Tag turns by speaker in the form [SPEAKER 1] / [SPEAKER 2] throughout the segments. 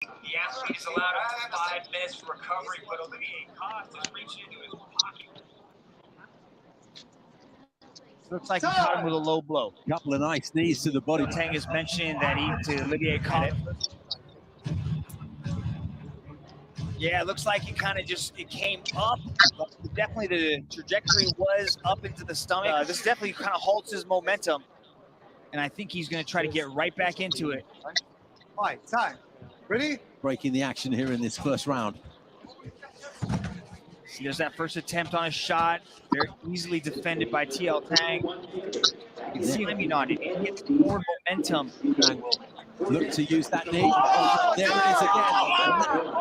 [SPEAKER 1] The athlete is allowed up to 5 minutes for recovery, but Olivier Coste is reaching into his pocket.
[SPEAKER 2] Looks like he caught him with a low blow.
[SPEAKER 3] Couple of nice knees to the body.
[SPEAKER 2] Tang is mentioning that he to Olivier Coste. Yeah, it looks like it kind of just it came up. But definitely the trajectory was up into the stomach. This definitely kind of halts his momentum. And I think he's going to try to get right back into it.
[SPEAKER 4] Fight, time. Ready?
[SPEAKER 3] Breaking the action here in this first round.
[SPEAKER 2] See, there's that first attempt on a shot. Very easily defended by TL Tang. You can see him on it. He gets more momentum.
[SPEAKER 3] Tang will look to use that knee. There it is again.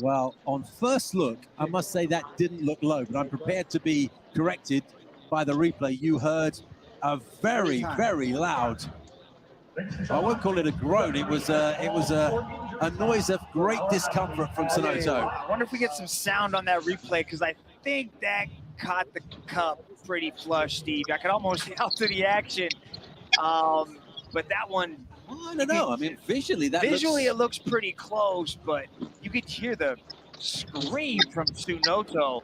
[SPEAKER 3] Well, on first look, I must say that didn't look low, but I'm prepared to be corrected by the replay. You heard a very, very loud. I won't call it a groan. It was a noise of great discomfort from Sunoto.
[SPEAKER 2] I wonder if we get some sound on that replay, because I think that caught the cup pretty flush, Steve. I could almost yell to the action. But that one,
[SPEAKER 3] I don't know. I mean, visually, that
[SPEAKER 2] visually
[SPEAKER 3] looks
[SPEAKER 2] it looks pretty close, but you could hear the scream from Sunoto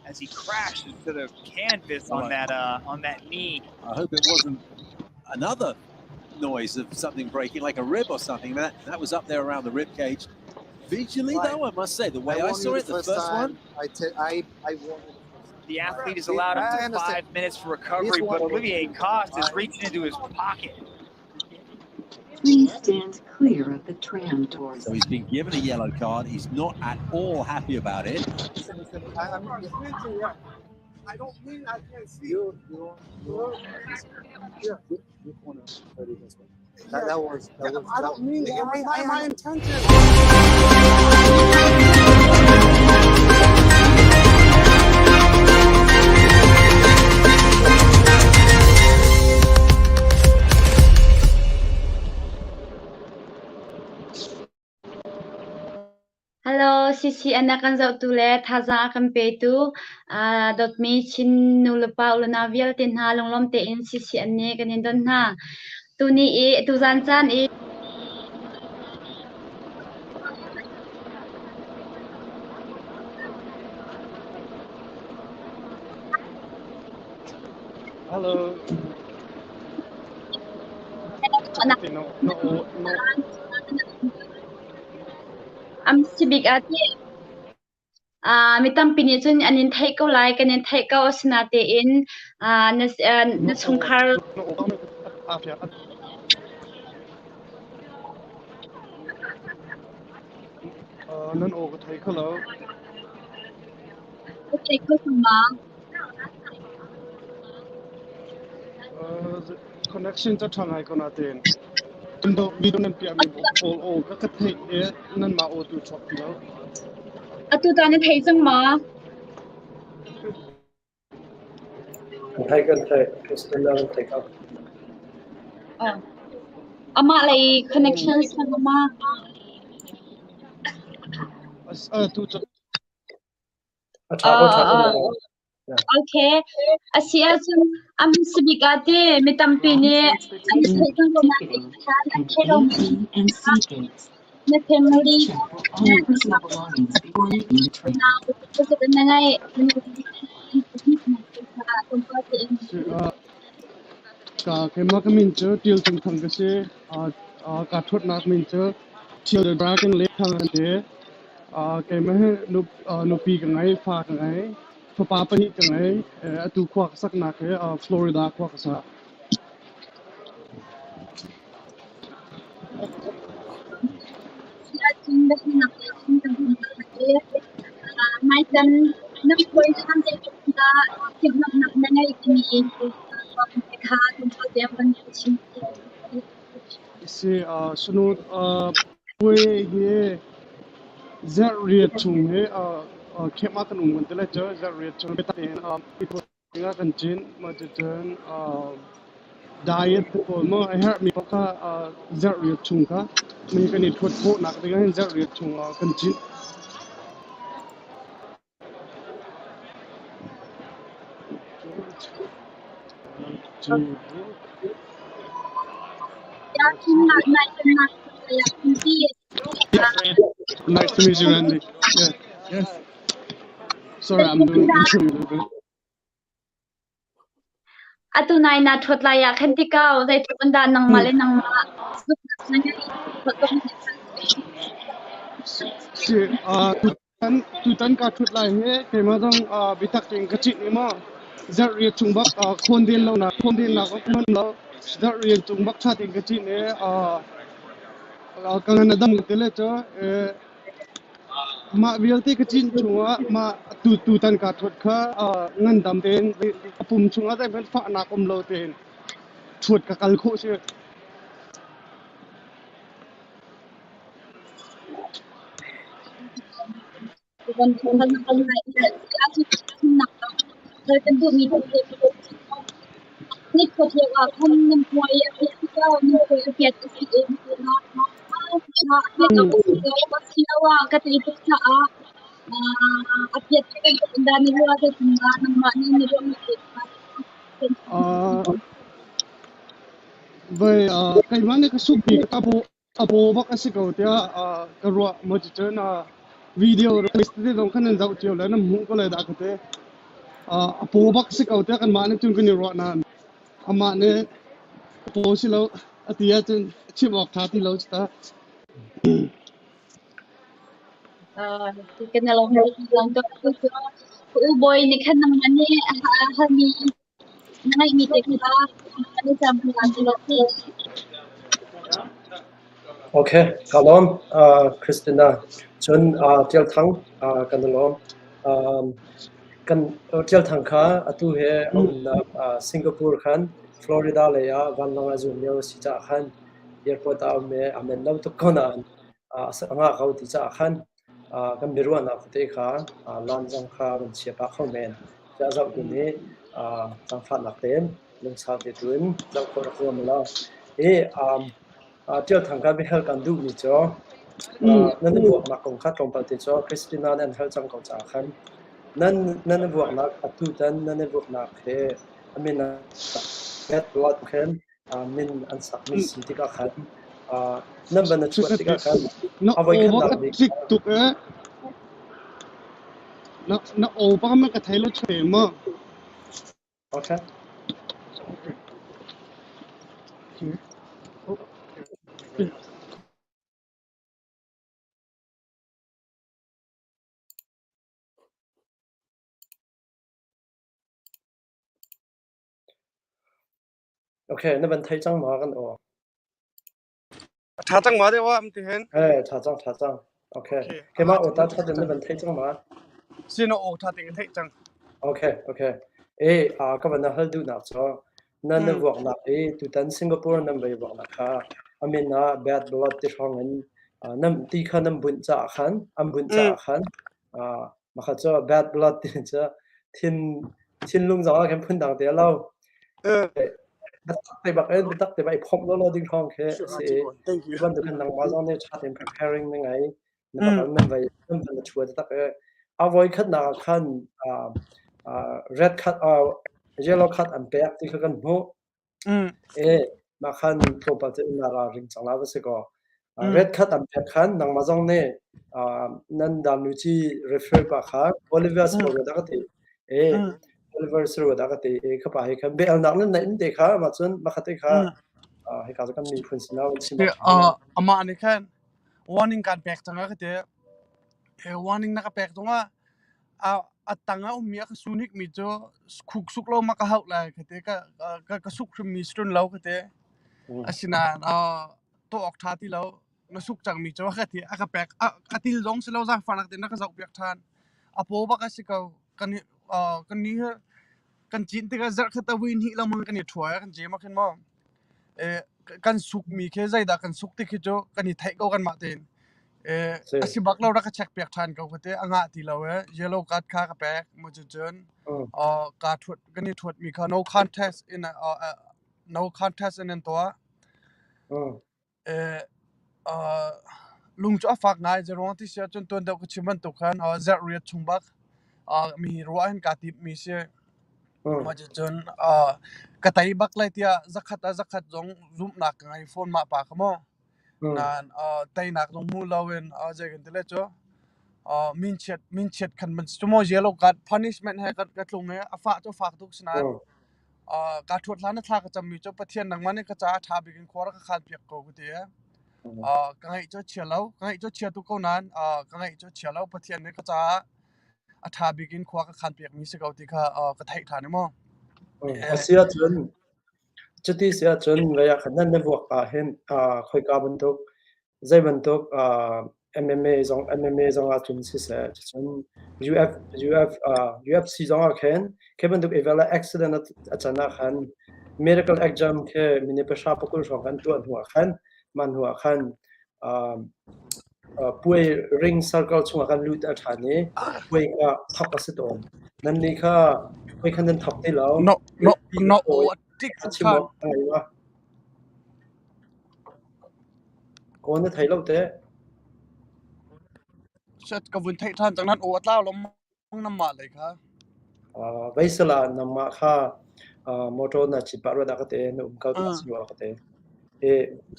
[SPEAKER 2] as he crashes to the canvas on that knee.
[SPEAKER 3] I hope it wasn't another noise of something breaking, like a rib or something. That was up there around the rib cage. Visually, though, I must say, the way I
[SPEAKER 4] warned
[SPEAKER 3] saw
[SPEAKER 4] you
[SPEAKER 3] it, the first
[SPEAKER 4] time.
[SPEAKER 3] one.
[SPEAKER 4] I warned you.
[SPEAKER 2] The athlete is allowed up
[SPEAKER 4] I
[SPEAKER 2] to
[SPEAKER 4] understand.
[SPEAKER 2] 5 minutes for recovery,
[SPEAKER 4] This one
[SPEAKER 2] but Olivier Coste is reaching into his pocket.
[SPEAKER 5] Please stand clear of the tram doors.
[SPEAKER 3] So he's been given a yellow card. He's not at all happy about it.
[SPEAKER 4] Listen, listen, I'm,
[SPEAKER 6] I don't mean I can't see.
[SPEAKER 4] You, yeah, you corner already this one. That
[SPEAKER 6] Yeah,
[SPEAKER 4] was,
[SPEAKER 6] I don't mean that. It was not my intention.
[SPEAKER 7] Hello, CCN na kan zohtu le thazaang a kan petu dawtmi Chin nulepa unau vialte hna, lunglawm tein CCN nih kan in don hna. Tuni i tuzan caan i
[SPEAKER 8] Hello. No, no, no.
[SPEAKER 7] Am si bik ah ti mi tampi nih cun an in theih ko lai, kan in theih ko, asinatein na chungkhar
[SPEAKER 8] No, afia. Nan aw ka thei kho lo.
[SPEAKER 7] Na thei kho cang ma?
[SPEAKER 8] Connection ca ṭha ngai ko na tein. Do video nan piah mi pawl aw ka theih i nan mah aw tu chuak ti lo.
[SPEAKER 7] Atu ta na thei cang ma?
[SPEAKER 9] Kan thei, kan thei. Christina kan thei ko.
[SPEAKER 7] Amah lei connections na ma?
[SPEAKER 8] Tu cu
[SPEAKER 9] A ṭha ko, ṭha ko.
[SPEAKER 7] Okay. Asi ahcun am sibik ah ti mi tampi nih an theih cang ko nain an thei lo mi
[SPEAKER 5] A, B, and C gates.
[SPEAKER 7] na family
[SPEAKER 5] Check for all personal belongings before leaving the train.
[SPEAKER 7] Na ngai
[SPEAKER 8] Ka keimah ka min cu Til Cung Thang ka si. Ka ṭhutnak min cu Thial the Dragon Lake Thang an ti. Keimah hi nupi ka ngei, fa ka ngei, fapa pahnih ka ngei. Atu khua ka saknak hi Florida khua ka sa.
[SPEAKER 7] Maitan na khuai hlan te na timhlamhnak na ngeih timi kha tlawmpal te van chim.
[SPEAKER 8] Si sunu puai hi zarh riat chung hi camp ah kan um kan ti lai cu. Zarh riat chung biatak tein nga kan cin. Mah cucun diet te pawl maw a herhmi paoh kha zarh riat chung kha mi kan i thuat khawhnak ding ah hin zarh riat chung kan cin.
[SPEAKER 7] Ya thimnak nai kan nak ya ti.
[SPEAKER 8] Nice to meet you, Randy. Yeah.
[SPEAKER 4] Yes.
[SPEAKER 8] Sorry, I'm doing intro a little bit.
[SPEAKER 7] Atu nai na ṭhuat lai ah khan ti ko, zeitluk in dah nangmah le nangmah zumhnak na ngeih.
[SPEAKER 8] Si, tutan tutan ka ṭhut lai hi keimah zong biatak tein ka cit i maw zarh riat chung bak khawn den lo nak khawn den nak ka hman lo zarh riat chung bak ṭha tein ka cit i ka ngan a dam te le cu mah vialte ka cin chungah mah tu tutan ka ṭhuat kha ngandam tein ka pum chungah zeihmanh fahnak um lo tein ṭhuat ka kal khawh si. Voi keimah nih ka sukmi ka a paw bak a si ko tiah ka ruah. Maw cucun video tete zong khan nan zoh cio le nan hmuh ko lai dah ka ti. A paw bak si ko tiah kanmah nih cun kan i ruah nain amah nih a paw si lo a ti ahcun chim awk ṭha ti lo cu ta.
[SPEAKER 7] U Bawi nih khan nangmah nih halmi na ngeihmi te kha kan i cam hna ti lo ti.
[SPEAKER 9] Okay, ka lawm Christina. Cun Tial Thang kan i lawm. Kan Tial Thang kha atu he a umnak Singapore khan Florida lei ah vanlawng a zuam lio a si caah khan airport ah a um i a men lo tuk ko nain a ngah ko ti caah khan kan biaruahnak tete kha lan zong kha kan chia pah kho men. Tiah zohtu nih zaangfahnak tein lungsau te tu in zoh khawh rak zuam ulaw. Hi Ṭial Thang kha biahal kan duhmi cu nan i vuaknak kong kha tlawmpal te cu Christina nih an hal cang ko caah khan nan nan i vuaknak atu tan nan i vuaknak he a min ah Blood khan min an sakmi si tikah khan nan van a chuah tikah khan
[SPEAKER 8] Na
[SPEAKER 9] a voi
[SPEAKER 8] aw
[SPEAKER 9] khatnak
[SPEAKER 8] ka
[SPEAKER 9] bik
[SPEAKER 8] tlik tuk ee. Na na aw bak ma ka thei lo che ma.
[SPEAKER 9] Okay.
[SPEAKER 8] Okay.
[SPEAKER 9] Okay, na van thei cang ma kan aw?
[SPEAKER 8] Tha cang ma deuh am ti hen.
[SPEAKER 9] Eh, tha cang, tha cang. Okay.
[SPEAKER 8] Okay.
[SPEAKER 9] Keimah aw ta tha na van thei cang ma?
[SPEAKER 8] Sin aw tha ting thei cang.
[SPEAKER 9] Okay, okay. Eh, ka van hal duh nak cu nan na vuak nak i tutan Singapore nan vai vuak nak kha amin ah bad blood ti hrawng in nam ti kha nan bunh ca khan an bunh ca khan makha cu bad blood ti cu thin thinlung zong ah khin phundang te lo. Biatak te bak in biatak te bak i phomh lawlaw ding hrawng khi a si i
[SPEAKER 8] Thank you.
[SPEAKER 9] bantuk in nangmah zong nih ṭha tein preparing na ngei na bak nan vai nan van na ṭhua taktak i a voi khatnak ah khan red card yellow card an pek ti kha kan hmuh. E mah khan tlawmpal te na ralring cang la va si kaw. Red card an pek khan nangmah zong nih nan damluci referee pa kha Oliver Sroga dah ka ti. E Oliver Sroga dah ka ti. E kha pa he khan biahalnak nan neih te kha mah cun makhat te kha hika cu kan miphun sinah chim
[SPEAKER 8] Amah nih khan warning kan pek cang a ka ti. Warning na ka pek zongah a tang ah ummi a ka sunik mi cu khuk suk lo ma ka hauh lai ka ti ka ka suk hrim mi si lo ka ti. Asinain tuah awk ṭha ti lo na suk cangmi cu a ka ti a ka pek a til zong si lo zaangfahnak tein na ka zoh piak ṭhan a paw bak a si ko kan kan ni kan cin tikah zarh khat a vui hnih lengmang kan i ṭhuai kan cem ah khin maw kan sukmi khi zeidah kan suk ti khi cu kan i theih ko kanmah tein a si bak lo rak ka check piak ṭhan ko ka ti a ngah ti lo e yellow card kha ka pek mu cun ka ṭhuat kan i ṭhuatmi kha no contest in no contest in an tuah Lung cu a fak ngai. Zeiruang ti si ahcun tuan deuh ka chim bantuk khan zarh riat chung bak mi ruah hin kaa timmi si. Mah cucun ka tei bak lai tiah zakhat ah zakhat zong zumhnak ka ngei fawn mah pa kha maw. Nain teinak zong hmu loin zei kan ti le cu minchiat minchiat khan man cu maw yellow card punishment he ka tlung i a fah cu fak tuk sinain kaa ṭhuat hlan a thla ka cammi cu Pathian nangmah nih ka caah ṭha bik in khua rak ka khan piak ko ka ti. Ka ngaih cu a chia lo ka ngaih cu a chia tuk ko nain ka ngaih cu a chia lo Pathian nih ka caah a ṭha bik in khua ka khan piakmi si ko ti kha ka theih ṭhan i mu.
[SPEAKER 9] A si ahcun cuti si ahcun vei ah khan nan na vuak ahhin khoika bantuk zei bantuk MMA zong MMA zong ahcun siseh cucun Uf Uf UFC zong ah khin khi bantuk evel ah accident a can ah khan medical exam khi minute pahra pakul hrawng kan tuah hnu ah khan mah hnu ah khan Puai ring circle chungah kan lut a ṭhan i puai kha thawk a si tawn. Nannih kha puai kha nan thawk ti lo.
[SPEAKER 8] No, no, no, tik
[SPEAKER 9] A chim awk a ngei ma? Kaw na thei lo teh.
[SPEAKER 8] Set ka vun theih ṭhan cang nan aw a tlau lo Nangmah lei kha.
[SPEAKER 9] Veisala nangmah kha motor na cit pah rua dah ka te na um ko ti si rua ka te.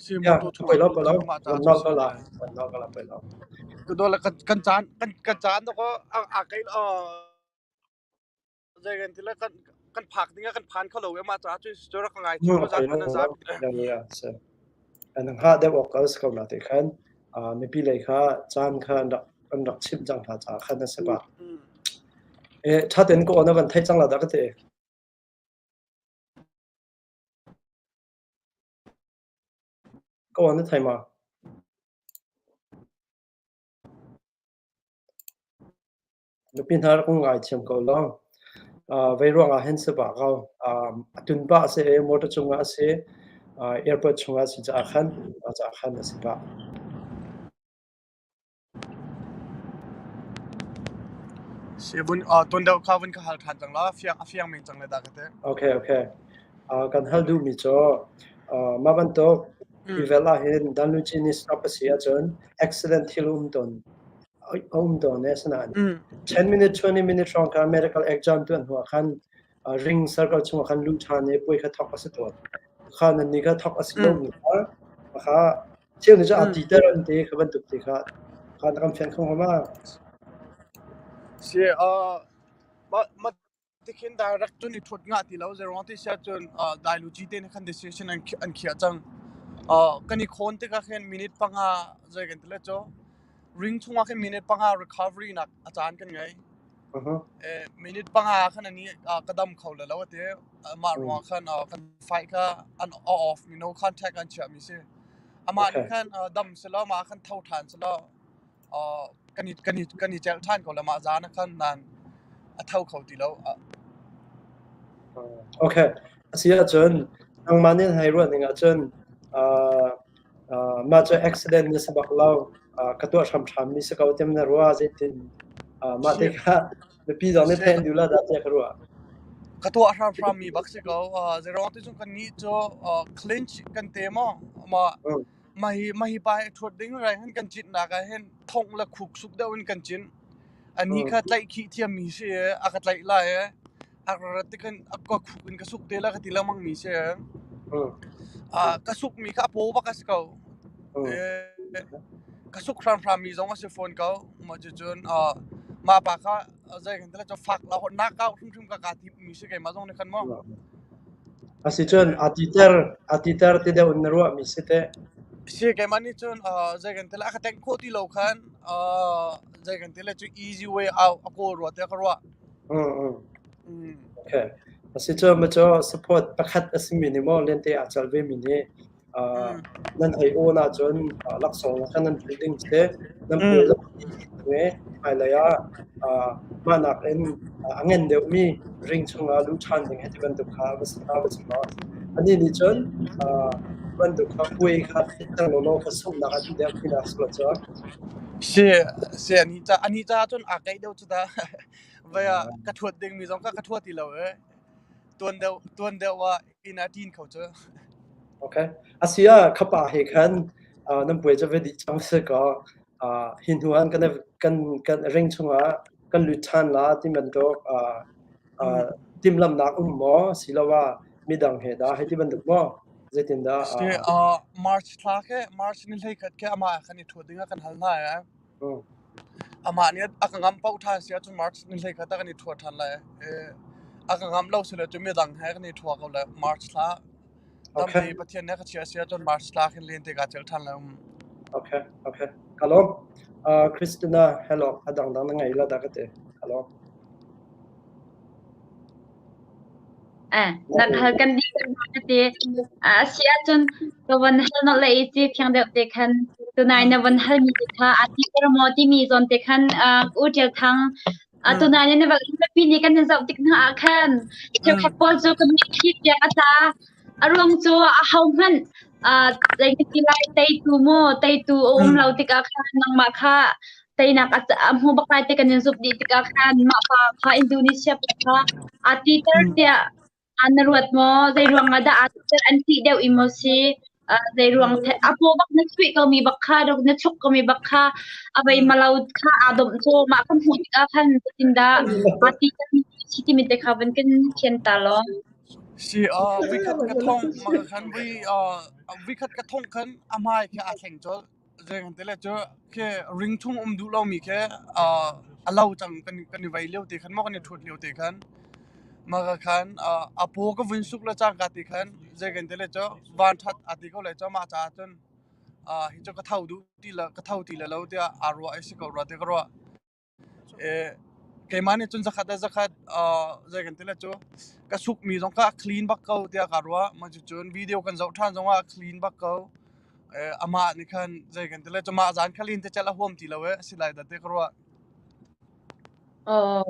[SPEAKER 8] Si motor chung
[SPEAKER 9] poi lo poi lo van nol ko la van nol ko la poi lo.
[SPEAKER 8] Ka do la kan caan kan kan caan to ko a kai zei kan ti la kan kan phak ding kan phan kho lo ma cha chu chu rak ngai chu za kan za.
[SPEAKER 9] Ya se. An ha deuh ok ko ko na te khan mipi lei kha caan kha an rak an rak chimh cang hna caah khan a si pah. E, ṭha tein ka aw na van theih cang la dah ka ti. Ka aw na thei ma? Nupi hna rak ngai thiam ko lo. Uh, vei ruang ah hin si pah ko. Um, a tun pah a si i motor cungah a si, uh, airport chungah a si caah khan, caah khan a si pah.
[SPEAKER 8] Tuan deuh kha vun ka hal ṭhan cang la, a fiang men cang le dah ka ti.
[SPEAKER 9] Okay, okay. Kan hal duhmi cu mah bantuk hi vel ahhin Danluci nih stop a si ahcun accident thil um tawn a um tawn eh asinain 10 minute 20 minute hrawng kha medical exam tuah hnu ah khan ring circle chungah khan luh ṭhan i puai kha thawk a si tawn. Kha nan nih kha thawk a si lomi kha kha Cheu nih cun aa titer an ti kha bantuk ti kha kha na kan fian kho hnga ma?
[SPEAKER 8] Si ma tikhin direct cun i ṭhut ngah ti lo zeiruang ti siah cun dailuci te nih khan decision an an khiah cang. Kan i khawn tikah khin minute panga zei kan ti le cu ring chungah khin minute panga recovery nak a caan kan ngei. Minute panga khan ani ka dam kho le lo a ti. Mah ruangah khan kan fight kha an off mi no contact an chiah mi si. Amah nih khan dam selaw mah khan tho ṭhan selaw kan i kan i kan i celh ṭhan ko le mah zan ah khan nan a tho kho ti lo.
[SPEAKER 9] Okay. Asi ahcun nangmah nih hei ruah ning ahcun mah cu accident na si bak lo ka tuah hramhram mi si ko tiam na ruah zeitin mah te kha mipi zong nih theih an duh la dah tiah ka ruah.
[SPEAKER 8] Ka tuah hramhram mi bak si ko. Zeiruang ti cun kannih cu clinch kan te maw mah mah hi mah hi pa hi ṭhuat ding rai hin kan cinnak ah hin thongh le khuk suk deuh in kan cin. Ani kha tlaih khih thiammi si i a ka tlaih lai i a rat tikhin a ka khuk in ka suk te la ka ti lengmang mi si. Ka suk mi kha a paw bak a si ko. Ka suk hramhram mi zong a si fawn ko. Mah cucun mah pa kha zei kan ti cu fak la nak kau hrimhrim ka ka tim mi si keimah zong nih khan maw.
[SPEAKER 9] Asicun aa titer aa titer ti deuh in na ruah mi si teh.
[SPEAKER 8] Si keimah nih cun zei kan ti la a ka tengh khawh ti lo khan zei kan ti le cu easy way out a kawl rua tiah ka ruah.
[SPEAKER 9] Okay. Asicun ma cu support pakhat a simi nih maw lente aa cal ve mi nih nan hei awn ahcun laksawng kha nan pek ding si. Nan puai zong nge hmailei ah mah nakin a ngan deuhmi ring chungah luh ṭhan ding hei ti bantuk kha va si hna va si maw. Anih nih cun bantuk kha puai kha thang lawlaw kha sunghnak a duh deuh tinak si lo cu.
[SPEAKER 8] Si si ani ca ani ca cun aa keih deuh cu ta. Vai ah ka ṭhuat dingmi zong kha ka ṭhua ti lo ee. Tuan deuh tuan deuh ah inn ah ṭin kho cu.
[SPEAKER 9] Okay. Asia khapa he khan nan puai cu va dih cang si kaw hi hnu ah kan kan kan ring chungah kan lut ṭhan la ti bantuk timhlamhnak um maw siloah midang he dah hei ti bantuk maw? Zeitindah
[SPEAKER 8] Si March thla khi March ni 11 khi amah kan i ṭhuat ding ah kan hal hna i amah nih a ka ngamh paoh ṭhan si ahcun March ni 11 ah kan i ṭhua ṭhan lai. A ka ngamh lo si le cu midang he kan i ṭhua ko lai. March thla
[SPEAKER 9] Okay.
[SPEAKER 8] Damte Pathian nih a ka chiah si ahcun March thla khin lente kaa celh ṭhan lai.
[SPEAKER 9] Okay, okay. Ka lawm. Christina, hello. A dangdang na ngei la dah ka ti. Ka lawm.
[SPEAKER 7] Nak hal kan dih kan ka ti. A si ahcun ka von hal nolh le i ci thiang deuh te khan tunai na von hal mi te kha a ti ter maw timi zawn te khan U Ṭial Thang tunai na val mipi nih kan in zoh tik hna ah khan cheukhat pawl cu kan mitthli tiang a tla. A ruang cu aho hmanh zei lai teitu maw teitu a um lo tikah khan nangmah kha teinak a hmu bak lai ti kan in zumh dih tikah khan mah pa kha Indonesia pa kha aa titer tiah na ruat maw? Zei ruang ah dah aa titer an tih deuh i maw si? Zei ruang a paw bak na chuih komi bak kha na chuk komi bak kha a vei malo kha aa domh cu mah kan hmuh tikah khan zeitindah aa titer mi si timi te kha van kan fian ta law.
[SPEAKER 8] Si vikhat ka thong ma khan vi vikhat ka thong khan a hmai khi aa thleng colh. Zeikan cu khi ring chung um duh lomi khi a lo cang kan i vei lio te khan maw kan i ṭhut lio te khan mah ka khan a paw ka vun suk le cangka ti khan zeikan te le cu van ṭhat a ti ko lai cu mah caah cun hi cu ka tho duh ti le ka tho ti le lo tiah aa ruah i si ko rua ti ka ruah. Keimah nih cun zakhat le zakhat zei kan ti le cu ka sukmi zong kha a clean bak ko tiah kaa ruah. Mah cucun video kan zoh ṭhan zongah a clean bak ko. Amah nih khan zei kan ti le cu mah zan kha lin te celh a huam ti lo ee a si lai dah ti ka ruah.
[SPEAKER 7] Aw,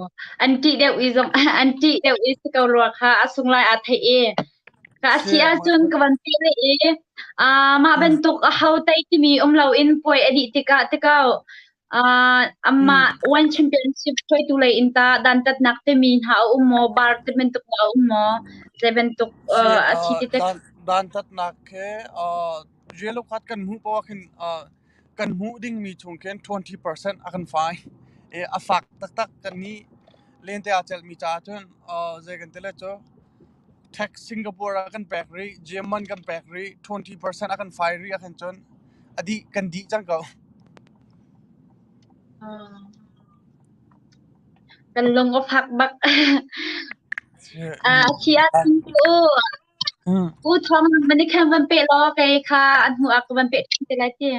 [SPEAKER 7] an ṭih deuh i zong an ṭih deuh i si ko rua kha a sung lai aa theih i ka a si ahcun ka van ti rih i mah bantuk a ho tei timi um loin puai a dih tikah tikau Amah One Championship hruaitu lei in tah dantatnak timi hna a um maw? Bar ti bantuk a um maw? Zei bantuk a si ti te?
[SPEAKER 8] Dantatnak khi yellow card kan hmuh poah khin kan hmuh dingmi chung khin 20% a kan fai. A fak taktak kan nih lente aa celhmi caah cun zei kan ti le cu tax Singapore ah kan pek rih, German kan pek rih, 20% a kan fai rih ahkhin cun a dih kan dih cang ko.
[SPEAKER 7] Kan lung a fak bak. A thi ahcun cu u Thawng nang ni khan van peh law kei kha an hnu ah ka van peh ṭhan te lai ti.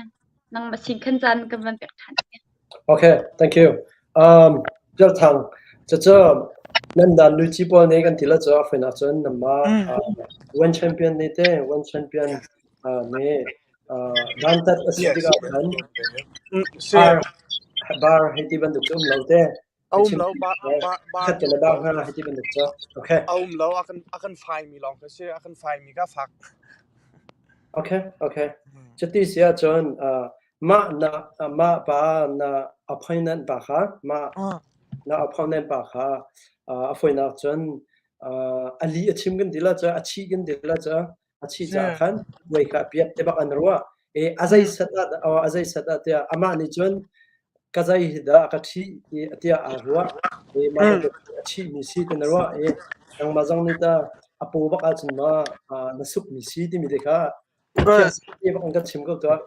[SPEAKER 7] Nangmah sin khan caan kan van pek ṭhan.
[SPEAKER 9] Okay, thank you. Bial Thang, cucu nan dan luci pawl nih kan ti la cu a fawi nak cun namah one champion nih te one champion nih dantat a si tikah khan bar bar hei ti bantuk cu um lo te.
[SPEAKER 8] A um lo bar bar bar
[SPEAKER 9] Khat te le bar hnga hei ti bantuk cu. Okay.
[SPEAKER 8] A um lo a kan a kan fai mi lawng ka si a kan fai mi ka fak.
[SPEAKER 9] Okay, okay. Cuti si ahcun mah na mah pa na opponent pa kha mah na opponent pa kha a fawinak cun a li a chim kan ti la cu a chih kan ti la cu a chih caah khan voi kha piat te bak an ruah e a zei sat ah a zei sat ah tiah amah nih cun ka zei hi dah ka ṭhih tiah aa ruah i mah bantuk a ṭhihmi si ti na ruah i nangmah zong nih tah a paw bak ahcun ma na sukmi si timi te kha thiam bak in kan chim ko tuah.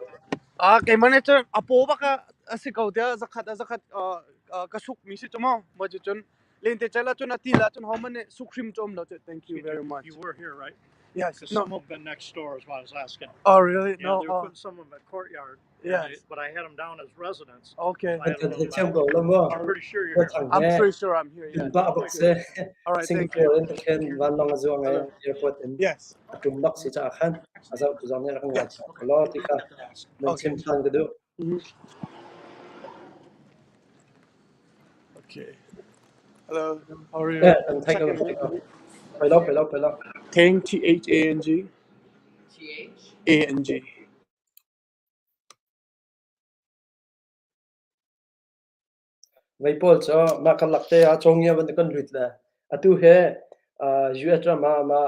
[SPEAKER 8] Ah keimah nih cun a paw bak a si ko tiah zakhat a zakhat ka sukmi si cu maw maw cun lentecelh ahcun a til ahcun hohmanh nih suk hrim cu um lo cu. Thank you very much.
[SPEAKER 10] You were here, right?
[SPEAKER 8] Yes.
[SPEAKER 10] 'Cause
[SPEAKER 8] No.
[SPEAKER 10] some of them been next door is what I was asking.
[SPEAKER 8] Oh, really?
[SPEAKER 10] Yeah,
[SPEAKER 8] No.
[SPEAKER 10] they were
[SPEAKER 8] Oh,
[SPEAKER 10] putting some of them at courtyard. and
[SPEAKER 8] yes.
[SPEAKER 10] But I had them down as residents.
[SPEAKER 8] Okay.
[SPEAKER 10] I don't know
[SPEAKER 9] Kan thiam
[SPEAKER 10] about-
[SPEAKER 9] ko lo maw?
[SPEAKER 10] I'm pretty sure you're here.
[SPEAKER 9] Thang
[SPEAKER 8] I'm
[SPEAKER 9] he
[SPEAKER 8] pretty sure I'm here. Yeah.
[SPEAKER 9] ba bak se
[SPEAKER 8] All right. Thank you.
[SPEAKER 9] Singapore in khen vanlawng a zuang i airport in
[SPEAKER 8] Yes.
[SPEAKER 9] a tum bak si caah khan a zoh tu zong nih rak ngai lo ti kha nan
[SPEAKER 8] Okay.
[SPEAKER 9] chim than ka duh.
[SPEAKER 8] Okay. Hello. How are you?
[SPEAKER 9] Eh, an thai ko thai ko. Pei lo pei lo pei lo.
[SPEAKER 8] Tang T H A N G
[SPEAKER 2] T H
[SPEAKER 8] A N G.
[SPEAKER 9] Vei pawl cu mah karlak te ah cawngia bantuk kan lut le atu he US ram ah mah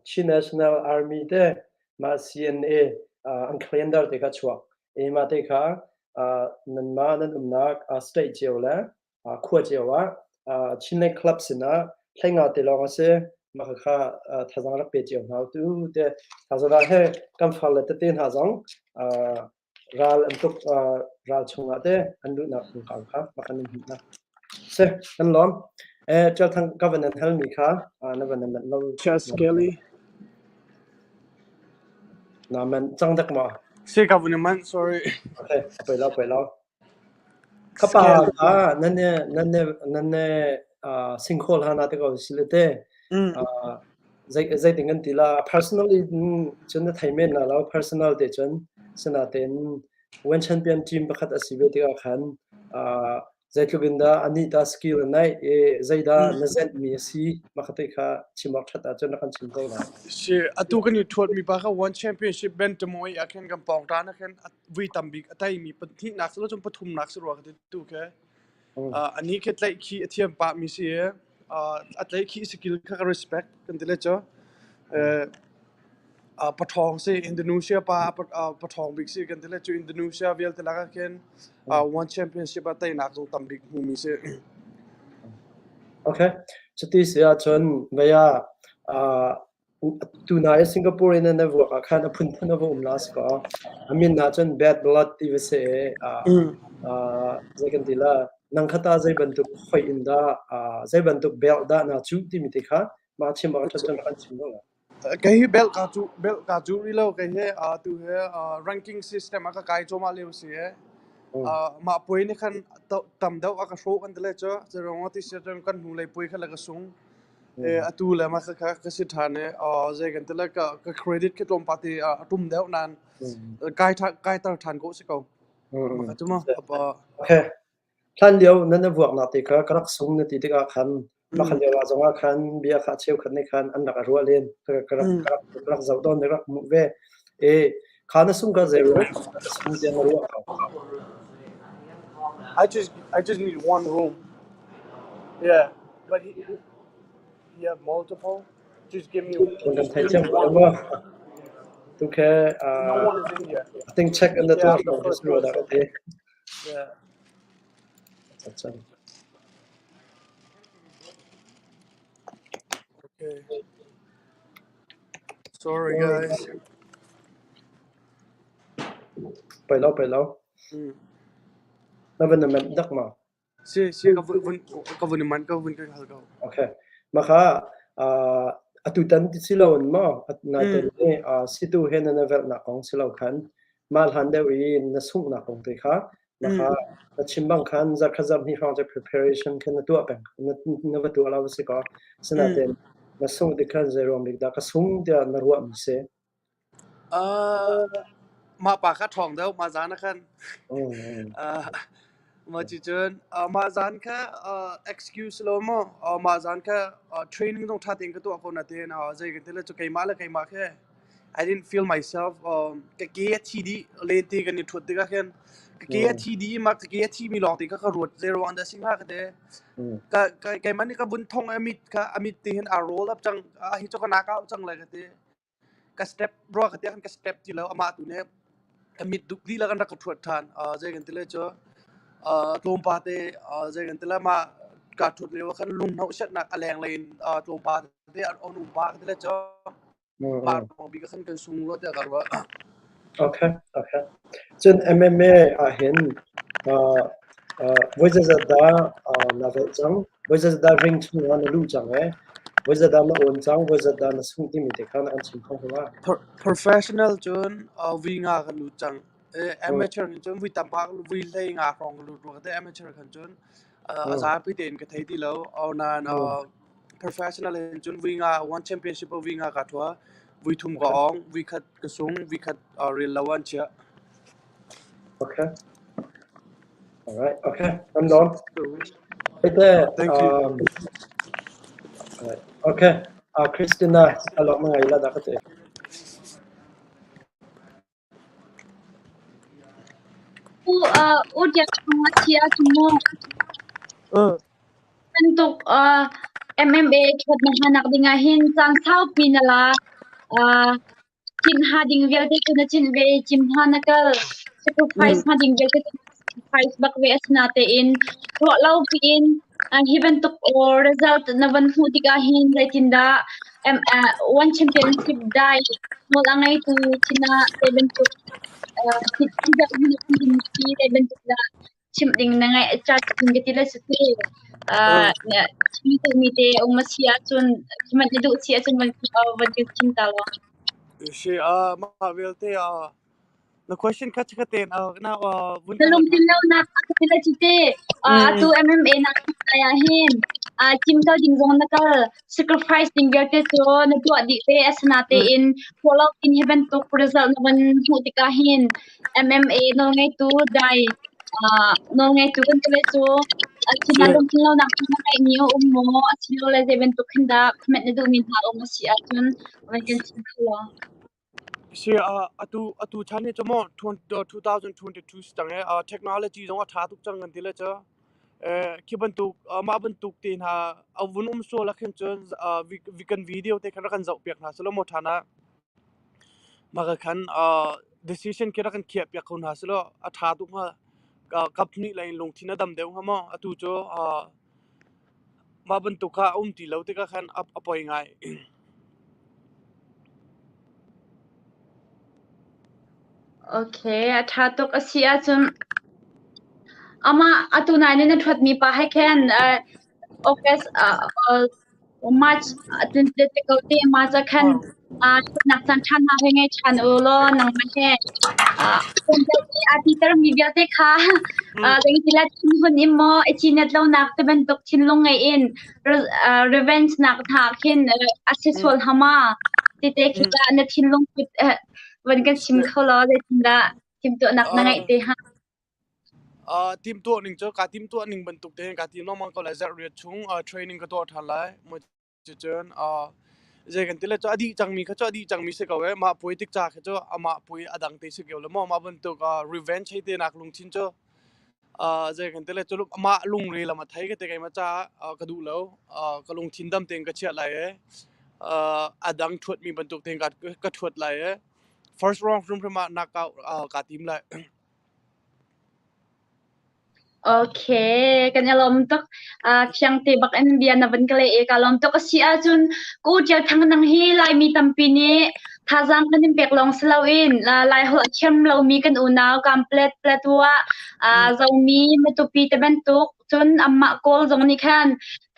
[SPEAKER 9] Chin National Army te mah CNA an calendar te kha chuak. I mah te kha nanmah nan umnak state cio le khua cio ah Chinland Club sinah 15 te lawng a si. Mah kha thazaang rak pe cio hna u tu te thazana he kan farle tete hna zong ral an tuk ral chungah te an luhnak kongkau kha mah kan in hmuh hna. Si, kan lawm. Ṭial Thang ka van an halmi kha na van an manh lo.
[SPEAKER 8] Chas Kelly.
[SPEAKER 9] Na man cang dek ma?
[SPEAKER 8] Si ka vun man, sorry.
[SPEAKER 9] Okay, poi lo, poi lo. Ka pa kha nan ne nan ne nan ne singkhawl hana te ko si le te zei zeitin kan ti la personally cun na thei men la lo personal te cun sinain One Champion team pakhat a si ve tikah khan zeitluk in dah anih dah skill a neih i zeidah na zenh mi a si mah kha te kha chim awk ṭhat ahcun na kan chim ko lai.
[SPEAKER 8] Si atu kan i ṭhuat mi pa kha One Championship bantamweight ah khin kan pawng ṭan ah khin vui tam bik a tei mi pahnihnak si lo cun pathumnak si rua ka ti tu khi. Anih khi tlaih khi a thiam pah mi si i a tlaih khi skill kha ka respect kan ti le cu. Paṭhawng si Indonesia pa paṭhawng bik si kan ti le cu Indonesia vialte lakah khin One Championship ah teinak zong tam bik hmumi si.
[SPEAKER 9] Okay. Cuti si ahcun vei ah tunai Singapore in na vuak ah khan a phunphun a va um la si kaw a min ah cun bad blood ti va si i zei kan ti la nang kha ta zei bantuk hoi in dah zei bantuk belt dah naa cuh timi te kha mah chim awk ṭhat cun rak kan chim ko la.
[SPEAKER 8] Kei hi belt kaa cuh belt kaa cuh rih lo kei hi tu hi ranking system ah ka kai cuahmah lio si i mah puai nih khan tam deuh a ka hrawh kan ti lai cu cu ruangah ti si cun kan hnulei puai kha le ka sung atu le mah kha ka si ṭhan i zei kan ti lai ka credit khi tlawmpal te a ṭum deuh nain kai kai tar ṭhan khawh si ko. Mah kha cu mu.
[SPEAKER 9] Okay. Hlan lio nan i vuaknak te kha ka rak sung na ti tikah khan mah kha lio ah zongah khan bia kha cheukhat nih khan an rak i ruah len. Ka rak ka rak ka rak zoh tawn i rak hmuh ve. I kha na sung ka zei ruang na sung tiang na ruah ko.
[SPEAKER 8] I just need one room. Yeah, but he, you have multiple. Just give me.
[SPEAKER 9] Kan thei thiam ko maw? Tu khe
[SPEAKER 8] No one is in here.
[SPEAKER 9] I think check in the
[SPEAKER 8] Yeah,
[SPEAKER 9] tuah
[SPEAKER 8] I'm the
[SPEAKER 9] hrawng
[SPEAKER 8] first
[SPEAKER 9] hi si dah ka
[SPEAKER 8] person.
[SPEAKER 9] ti.
[SPEAKER 8] Yeah.
[SPEAKER 9] Chan.
[SPEAKER 8] Okay. Sorry, guys.
[SPEAKER 9] Poi lo, poi lo. Na van na manh dak ma?
[SPEAKER 8] Si si ka vun ka vun man ka vun ka hal ko.
[SPEAKER 9] Okay. Mah kha atutan ti si lo in maw naite nih situ he na na velhnak kong si lo khan mah hlan deuh i na sunghnak kong te kha mah kha na chim bang khan zarh khat zarh hnih hrawng cu preparation khan na tuah peng na na va tuah lo si kaw sinain na sungh tik khan zei ruang bik dah ka sung tiah na ruah mi si.
[SPEAKER 8] Mah pa kha ṭhawng deuh mah zan ah khan. Mah cucun mah zan kha excuse lo maw mah zan kha training zong ṭha tein ka tuah ko nain zei kan ti le cu keimah le keimah khi I didn't feel myself. Ka ke a thi dih lente kan i ṭhut tikah khin ka ke a thi dih i mah ka ke a thimi lawng te kha ka ruat zei ruang dah si hnga ka ti. Ka keimah nih ka vun thong i a mit kha a mit ti hin aa roll up cang hi cu ka nak au cang lai ka ti. Ka step rua ka tiah khan ka step ti lo amah tu nih ka mit duk lila kan rak ka ṭhuat ṭhan. Zei kan ti lai cu tlawmpal te zei kan ti lai mah kaa ṭhuat lio ah khan lunghnoh siatnak a lenglei in tlawmpal te an um pah ka ti lai cu mah ruang bik ah khan kan sung rua tiah ka ruah.
[SPEAKER 9] Okay, okay. Cun MMA ah hin voi zeizat dah naa velh cang? Voi zeizat dah ring chungah na luh cang ee? Voi zeizat dah na awn cang? Voi zeizat dah na sungh timi te kha na kan chim kho hnga?
[SPEAKER 8] Professional cun vui nga kan lut cang. Amateur hin cun vui tam pah vui hlei nga hrawng ka lut rua te amateur khan cun a zapi tein ka thei ti lo. Nain professional hin cun vui nga one championship ah vui nga ka thua. Vui thum ka ong, vui khat ka sung, vui khat rel lo an chiah.
[SPEAKER 9] Okay. All right. Okay. I'm done. Hey,
[SPEAKER 8] Thank you.
[SPEAKER 9] All right. Okay. Christina, alok na ngai la da ka te.
[SPEAKER 7] U u tiang chung a thi ahcun mu bantuk MMA ṭhuat na hmanak ding ah hin caan saupi na la. Cinh ha ding vialte cu na cinh ve i cim hna na kal. Sacrifice hma ding vialte cu na sacrifice bak ve. Asinain ruah lo piin hi bantuk result na van hmuh tikah hin zeitindah? One Championship dai nawl a ngeitu sinah zei bantuk zei bantuk dah chimh ding na ngeih chat ding ka ti le si ti. Chim duhmi te um a si ahcun chimh na duh si ahcun van van kan chim ta law.
[SPEAKER 6] Si mah vialte na question kha chikkhat tein na vun
[SPEAKER 7] Na lungthin lonak ka ti le ci te. Atu MMA nak ah hin chim kal ding zong na kal sacrifice ding vialte cu na tuah dih te asinatein follow in hi bantuk result na van hmuh tikah hin MMA nawlngeitu dai nawlngeitu kan ti cu asina lungthin lonak na ngeihmi a um maw asilole zei bantuk khin dah comment na duhmi hna um a si ahcun van kan chim kho law.
[SPEAKER 6] Si atu atu chan hi cu maw 2022 si cang i technology zong a ṭha tuk cang kan ti le cu khi bantuk mah bantuk te hna a vun um sual ah khin cun kan video te khan rak kan zoh piak hna selaw maw ṭhan ah mah ka khan decision khi rak kan khiah piak ko hna selaw a ṭha tuk hnga. Kap hnih lei in lungthin a dam deuh hnga maw? Atu cu mah bantuk kha a um ti lo tikah khan a poi ngai.
[SPEAKER 7] Okay, a ṭha tuk a si ahcun amah atu nai nih na ṭhuatmi pa he khan August March te ko te March ah khan ṭhatnak caan ṭha hna hei ngei ṭhan u law nangmah he a titermi vialte kha zeiti thinhun in maw i cinet lonak ti bantuk thinlung ngei in revenge nak hna khin a si sual hama tite khi dah na thinlung put van kan chim kho law zeitindah timhtuahnak na ngeih te ha?
[SPEAKER 6] Timhtuah ning cu kaa timhtuah ning bantuk tein kaa tim lengmang ko lai. Zarh riat chung training ka tuah ṭhan lai. Cucun zei kan ti le cu a dih cangmi kha cu a dih cangmi si ko e. Mah puai tik ca kha cu amah puai a dang te si ko le maw. Mah bantuk revenge hei te nak lungthin cu zei kan ti le cu mah lungre lam a thei ka ti keimah caah ka duh lo. Ka lungthin dam tein ka chiah lai e. A dang ṭhuatmi bantuk tein ka ṭhuat lai e. First round hrimhrim ah knockout kaa tim lai.
[SPEAKER 7] Okay, kan i lawm tuk. Fiang te bak in bia na van ka leh i ka lawm tuk. A si ahcun Ku Ṭial Thang nang hi Laimi tampi nih thazaang kan in pek lawng si loin Laiholh a thiam lomi kan unau Kamplet, Paletwa, Zomi, Matupi te bantuk cun amah Kawl zong nih khan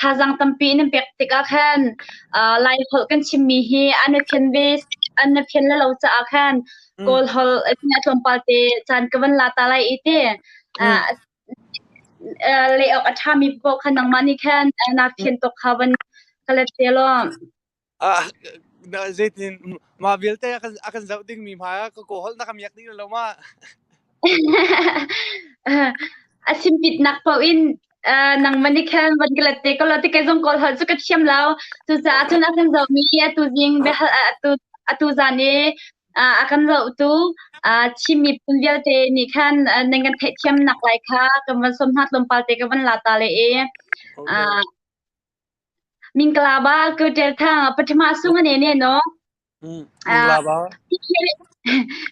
[SPEAKER 7] thazaang tampi in an pek tikah khan Laiholh kan chimmi hi an i fian ve an i fian le lo caah khan Kawl holh a tlawmpal te caan ka van la ta lai i te le awk a ṭhami paoh kha nangmah nih khan naa fian tuk kha van ka let te law.
[SPEAKER 6] Zeitin mah vialte a kan zoh dingmi hmai ah ka kaw holh na ka miak dih lo ma?
[SPEAKER 7] A simpitnak paoh in nangmah nih khan van ka let te ko law ti kei zong kawl holh cu ka thiam lo. Cucaah cun a kan zohmi atu zing biahal atu atu zan i a kan zohtu Chin miphun vialte nih khan nan kan theihthiamnak lai kha kan van sawm hna tlawmpal te ka van la ta le i Mingkalaba ku tel thang pathama sung ane ne no
[SPEAKER 6] Mingkalaba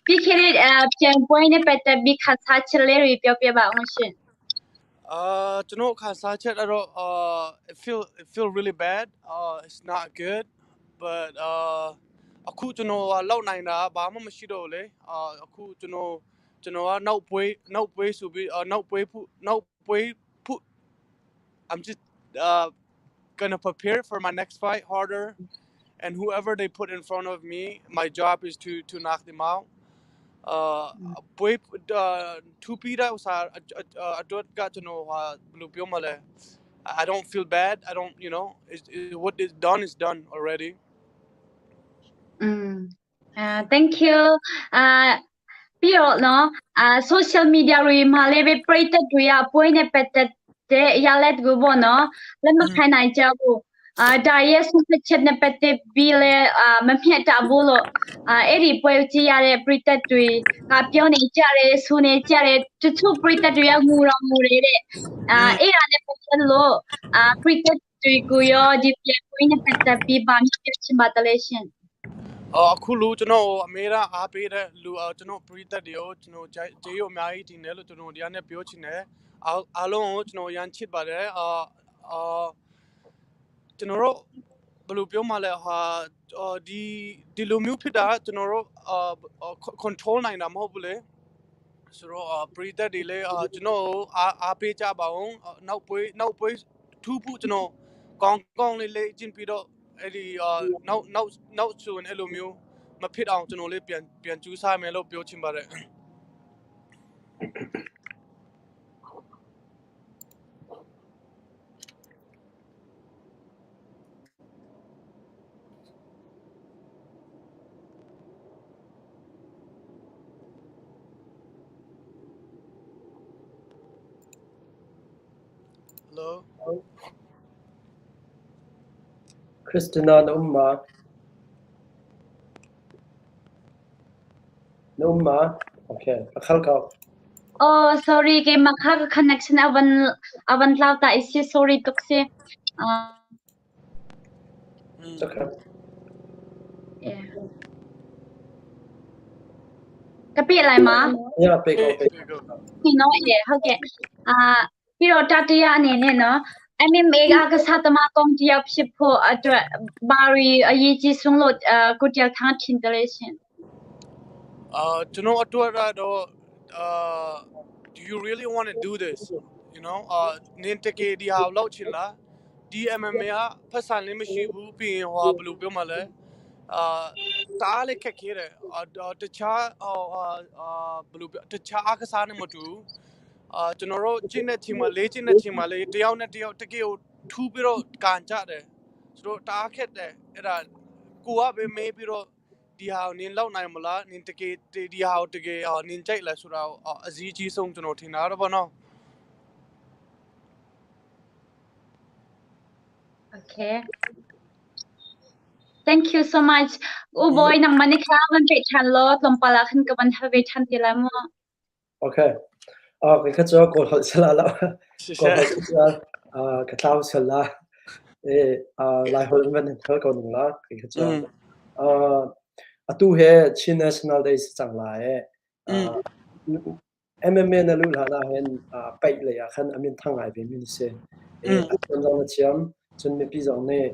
[SPEAKER 7] ပြီးခဲ့တဲ့ပြန်ပွဲနဲ့ပတ်သက်ပြီးခါစားချက်လေးတွေပြောပြပါအောင်ရှင်
[SPEAKER 6] ကျွန်တော်ခါစားချက်တော့ it feel really bad it's not good but အခုကျွန်တော်ကလောက်နိုင်တာဘာမှမရှိတော့ဘူးလေအခုကျွန်တော်ကျွန်တော်ကနောက်ပွဲနောက်ပွဲဆိုပြီးနောက်ပွဲဖုနောက်ပွဲဖု I'm just gonna prepare for my next fight harder and whoever they put in front of me my job is to to knock them out ပွဲထူပြီးတဲ့ဥစားအတွက်ကကျွန်တော်ဟာဘယ်လိုပြောမလဲ I don't feel bad I don't you know it's, it, what is done is done already
[SPEAKER 7] Thank you ပြီးတော့နော်အာ social media တွေမှာလည်းပဲပရိသတ်တွေကပွဲနဲ့ပတ်သက်တဲ့ရလက်ကိုပေါ့နော်လက်မခံနိုင်ကြဘူးအာဒါရဲ့ဆုံးဖြတ်ချက်နဲ့ပတ်သက်ပြီးလဲအာမမျှတဘူးလို့အာအဲ့ဒီပွဲကြည့်ရတဲ့ပရိသတ်တွေကပြောနေကြတယ်ဆိုနေကြတယ်တချို့ပရိသတ်တွေကငိုတော်ငိုနေတဲ့အာအဲ့ဒါနဲ့ပတ်သက်လို့အာပရိသတ်တွေကိုရောဒီပွဲနဲ့ပတ်သက်ပြီးဗာမျိုးပြောချင်ပါတယ်လဲရှင်
[SPEAKER 6] အခုလူကျွန်တော်အမေရအားပေးတဲ့လူကျွန်တော်ပရိသတ်တွေကိုကျွန်တော်ကျေးဇူးအများကြီးတင်တယ်လို့ကျွန်တော်တရားနဲ့ပြောချင်တယ်အားလုံးကိုကျွန်တော်ရန်ချစ်ပါတယ်အာအာကျွန်တော်တို့ ဘယ်လိုပြောမှလဲဟာဒီဒီလိုမျိုးဖြစ်တာကျွန်တော်တို့အာ control နိုင်တာမဟုတ်ဘူးလေဆိုတော့ပရိသတ်တွေလည်းကျွန်တော်အားအားပေးကြပါအောင်နောက်ပွဲနောက်ပွဲထူးဖို့ကျွန်တော်ကောင်းကောင်းလေးလေ့ကျင့်ပြီးတော့အဲ့ဒီနောက်နောက်နောက်ဆိုရင်အဲ့လိုမျိုးမဖြစ်အောင်ကျွန်တော်လေးပြန်ပြန်ကြိုးစားမယ်လို့ပြောချင်ပါတယ် Hello.
[SPEAKER 9] Christina na um ma? Na um ma? Okay, akhal ko.
[SPEAKER 7] Oh, sorry ke makha connection avan avan tlau ta isi sorry tuk si.
[SPEAKER 9] It's okay.
[SPEAKER 7] Yeah. ကပြလိုက်မှာ
[SPEAKER 9] Yeah, ပေးကောပေး
[SPEAKER 7] ဒီနော်ရေဟုတ်ကဲ့အာပြီးတော့တတိယအနေနဲ့နော် MMA ကကစားသမားကောင်းတယောက်ဖြစ်ဖို့အတွက်ဘာရီအရေးကြီးဆုံးလို့ကိုတယောက်ထားထင်တယ်လေရှင်
[SPEAKER 6] အာကျွန်တော်အတွက်တော့အာ do you really want to do this you know အာနင်တကယ်ဒီဟာကိုလောက်ချင်လားဒီ MMA ကဖက်ဆန်လည်းမရှိဘူးပြီးရင်ဟိုဘယ်လိုပြောမလဲအာတအားလေးခက်ခဲတယ်အာတခြားအာဘယ်လိုပြောတခြားအားကစားနဲ့မတူအာကျွန်တော်တို့ကျင်းတဲ့ချိန်မှာလေးကျင်းတဲ့ချိန်မှာလေးတယောက်နဲ့တယောက်တကယ်ကိုထူးပြီးတော့ကန်ကြတယ်ဆိုတော့တအားခက်တယ်အဲ့ဒါကိုကပဲမေးပြီးတော့ဒီဟာကိုနင်လောက်နိုင်မလားနင်တကယ်ဒီဟာကိုတကယ်နင်ကြိုက်လားဆိုတာအစည်းကြီးဆုံးကျွန်တော်ထင်တာတော့ဗောနော်
[SPEAKER 7] Okay Thank you so much. U boy nang manik ha man pe than lo tlompala khan ka ban have than ti la mo.
[SPEAKER 9] Okay. Ah, ka chu ko hol sala la. Ko hol sala ah ka tlau sala. Eh ah lai hol man thal ko nung la ka chu. Ah atu he Chin National Day chang la e. Ah MMA na luh hlan ahhin paih lei ah khan a minthang ngai vemi na si. A thiam zong na thiam, cun mipi zong nih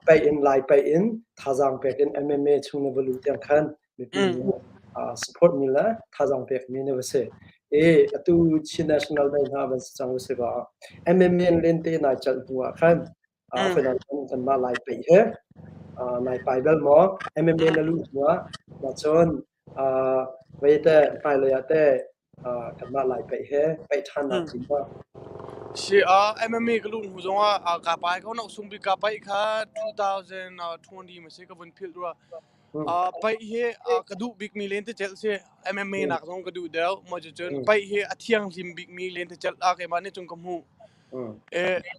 [SPEAKER 9] paih in Lai paih in thazaang pek in MMA chung na va luh tiang khan mipi nih support mi le thazaang pek mi na va si. I atu Chin National Day hna van si cang u si kaw MMA in lente nai celh hnu ah khan kanmah Lai paih he nai pai bal maw? MMA na luh hnu ah cun vei teh hmailei ah teh kanmah Lai paih he paih ṭhan naa tim maw?
[SPEAKER 6] Si MMA ka luh hnu zong ah kaa pai ko nok sung bik kaa paih kha 2020 ma si ka vun philh rua. Paih hi ka duh bikmi lentecelh si. MMA nak zong ka duh deuh. Maw cucun paih hi a thianghlim bikmi lentecelh ah keimah nih cun ka hmuh.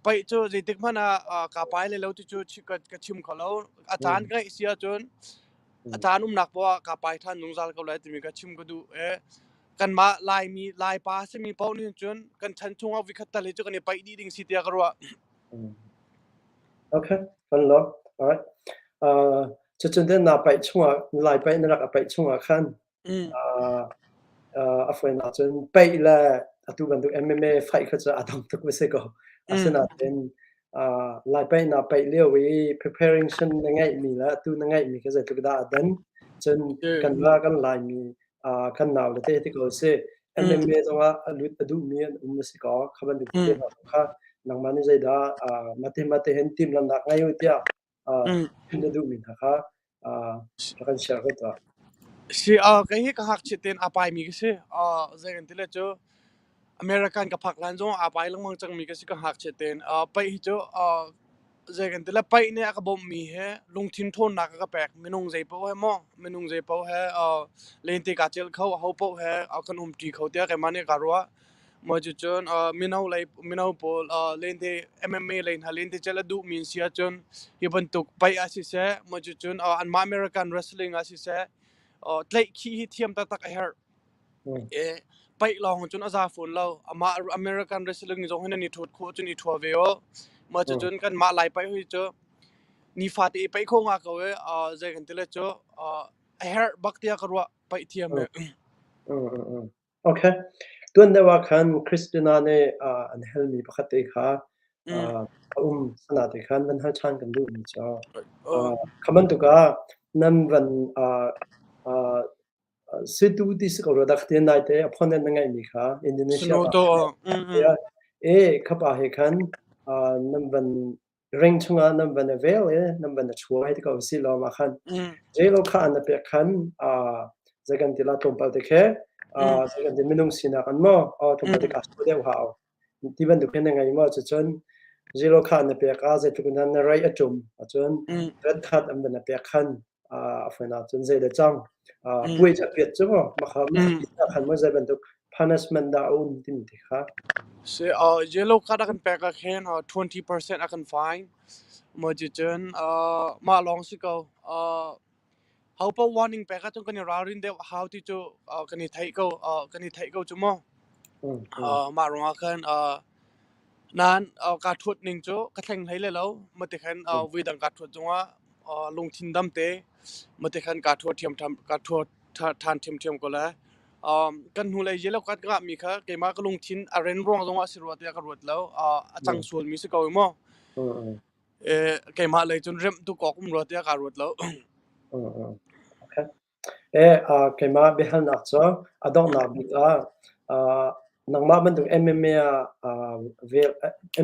[SPEAKER 6] Paih cu zeitik hmanh ah kaa pai lai lo ti cu ka chim kho lo. A caan ka ngeih si ahcun a caan umnak poah ah kaa pai ṭhan zungzal ko lai timi kha chim ka duh. Kanmah Laimi, Laipa a simi paoh nih cun kan chan chungah vikhat tal hi cu kan i paih dih ding si tiah ka ruah.
[SPEAKER 9] Okay, kan lawm. All right. Cucun then na paih chungah, Lai paih na rak a paih chungah khan a fawinak cun paih le atu bantuk MMA fight kha cu aa dang tuk va si ko. Asinain Lai paih na paih lio i preparation na ngeihmi le atu na ngeihmi kha zeitluk dah aa dan. Cun kan la kan Laimi kan nau le te ti ko si. MMA zongah a lut a duhmi an um a si ko. Kha bantuk te hna kha nangmah nih zeidah mate mate hin timhlamhnak ngei u tiah na duhmi hna kha rak kan share ko tuah.
[SPEAKER 6] Si kei hi ka ngakchia tein aa paimi ka si. Zei kan ti le cu American ka phak hlan zong aa pai lengmang cangmi ka si ka ngakchia tein. Paih hi cu zei kan ti le paih nih a ka bawmhmi hi lungthin ṭhawnnak a ka pek. Minung zei paoh he maw minung zei paoh he lente kaa celh kho, aho paoh he kan umṭi kho tiah keimah nih kaa ruah. Maw cucun mino lei mino pawl lente MMA lei hna lente celh a duhmi an si ahcun hi bantuk paih ah siseh, maw cucun anmah American wrestling ah siseh, tlaihkhih hi thiam taktak a herh. Paih lawng cun a za fawn lo. Amah American wrestling zong hin an i ṭhuat khawh cun i ṭhua ve aw. Maw cucun kanmah Lai paih hi cu nifate i paih kho nga ko i zei kan ti le cu a herh bak tiah ka ruah paih thiam hi.
[SPEAKER 9] Okay. Tuan deuh ah khan Christina nih an halmi pakhat te kha. A um sana te khan van hal ṭhan kan duh mi cu. Kha bantuk ah nan van situ ti si ko rua dah khatin nai te opponent na ngeih mi kha Indonesia pa e khapa he khan nan van ring chungah nan van a vel i nan van a chuai ti ko si lo ma khan zeilo kha an pek khan zei kan ti la tlawmpal te khe zei kan ti minung sinak an maw tlawmpal te ka deuh hau ti bantuk hin na ngei maw? Cucun zero kha na pek ah zeitluk in na rei a ṭum ahcun red card an van na pek khan a fawn ahcun zei le cang puai cu a piat cu maw makha khan maw zei bantuk punishment dah a um timi te kha.
[SPEAKER 6] Si yellow card a kan pek ah khin 20% a kan fine. Maw cucun mah lawng si ko. Ho paoh warning pek ahcun kan i ralrin deuh a hau ti cu kan i theih ko kan i theih ko cu mu. Mah ruangah khan nain kaa ṭhuat ning cu ka thleng hlei le lo. Mati khan voidang kaa ṭhuat zongah lungthin dam te mati khan kaa ṭhuat ṭhiamṭhiam kaa ṭhuat ṭhan ṭhiamṭhiam ko lai. Kan hnulei yellow card ka ngahmi kha keimah ka lungthin a ren ruang zongah a si rua tiah ka ruat lo. A cang sualmi si ko i mu. Keimah lei cun remh tuk awk um rua tiah kaa ruat lo.
[SPEAKER 9] Okay. Keimah biahalnak cu a donghnak bik ah nangmah bantuk MMA ah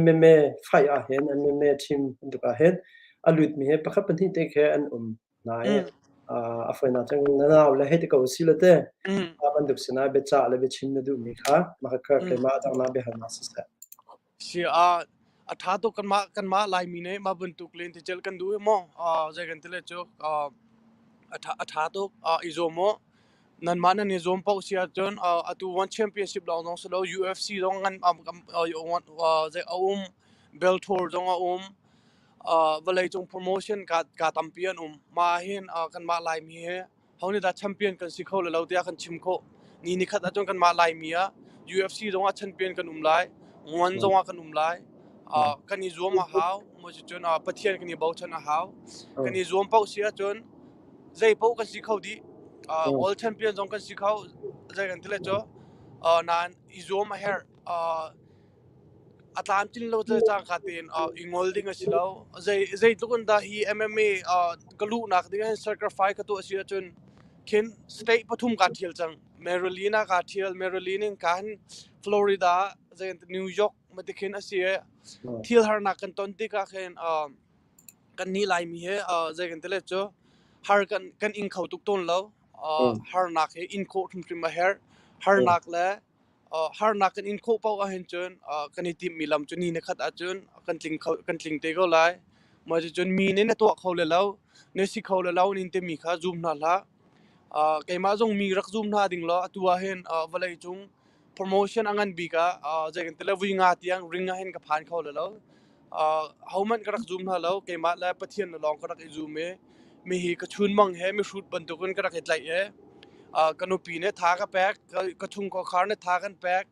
[SPEAKER 9] MMA fight ah hin MMA team bantuk ah hin a lutmi hi pakhat pahnih te khi an um nain a fawinak cun na nau le hei ti ko si le te bantuk sinah biacah le biachim na duhmi kha mah kha keimah a donghnak biahalnak siseh.
[SPEAKER 6] Si a a ṭha tuk kanmah Laimi nih mah bantuk len ti cel kan duh hi maw zei kan ti le cu a ṭha tuk i zuam u. Nanmah nan i zuam paoh si ahcun atu One Championship lawng zong si lo UFC zong ngan zei a um Bellator zong a um vawleicung promotion ka tampi an um. Mah hin kanmah Laimi hi Ho nih dah champion kan si kho le lo tiah kan chim khawh. Ni nikhat ahcun kanmah Laimi ah UFC zongah champion kan um lai, Nguan zongah kan um lai. Kan i zuam a hau. Cucun Pathian kan i bochan a hau. Kan i zuam paoh si ahcun zei paoh kan si kho dih. World champion zong kan si kho. Zei kan ti le cu. Nain i zuam a herh. A tlamtlin lo cangka tein i ngol ding a si lo. Zeitluk in dah hi MMA ka luhnak ding ahhin sacrifice ka tuah si ahcun khin state pathum kaa ṭhial cang. Maryland ah kaa ṭhial. Maryland in kaan Florida, New York mati khin a si i thil harnak kan ton tikah khin kannih Laimi hi zei kan ti le cu har kan ing kho tuk tawn lo. Harnak hi in khawh hrimhrim a herh. Harnak le Harnak kan in khawh paoh ahhin cun kan i timhmi lam cu ni na khat ahcun kan tling kho kan tling te ko lai. Mah cucun mi nih na tuah kho le lo, na si kho le lo nin timi kha zum hna hlah. Keimah zong mi rak zum hna ding law atu ahhin vawlei cung promotion a ngan bik ah zei kan ti le vui nga tiang ring ahhin ka phan kho le lo. Hohmanh ka rak zum hna lo. Keimah le Pathian lawng ka rak i zum i mihi ka chunmang he mihrut bantukin ka rak i tlaih i ka nupi nih tha ka pek, ka chungkhar nih tha kan pek.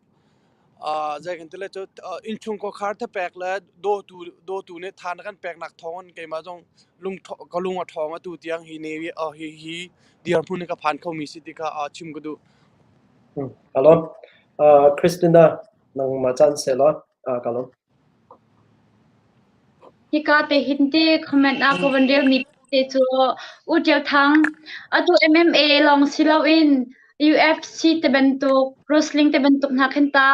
[SPEAKER 6] Zei kan ti le cu innchungkhar tha pek le dawtu dawtu nih tha na kan peknak thawng in keimah zong lung ka lung a ṭhawng atu tiang hi ne hi hi dirhmun hi ka phan khomi si ti kha chim ka duh.
[SPEAKER 9] Ka lawm. Christina, nangmah caan seh law ka lawm.
[SPEAKER 7] Hika te hin te comment ah ka van relmi te cu U Ṭial Thang, atu MMA lawng si loin UFC te bantuk, wrestling te bantuk hna khin ta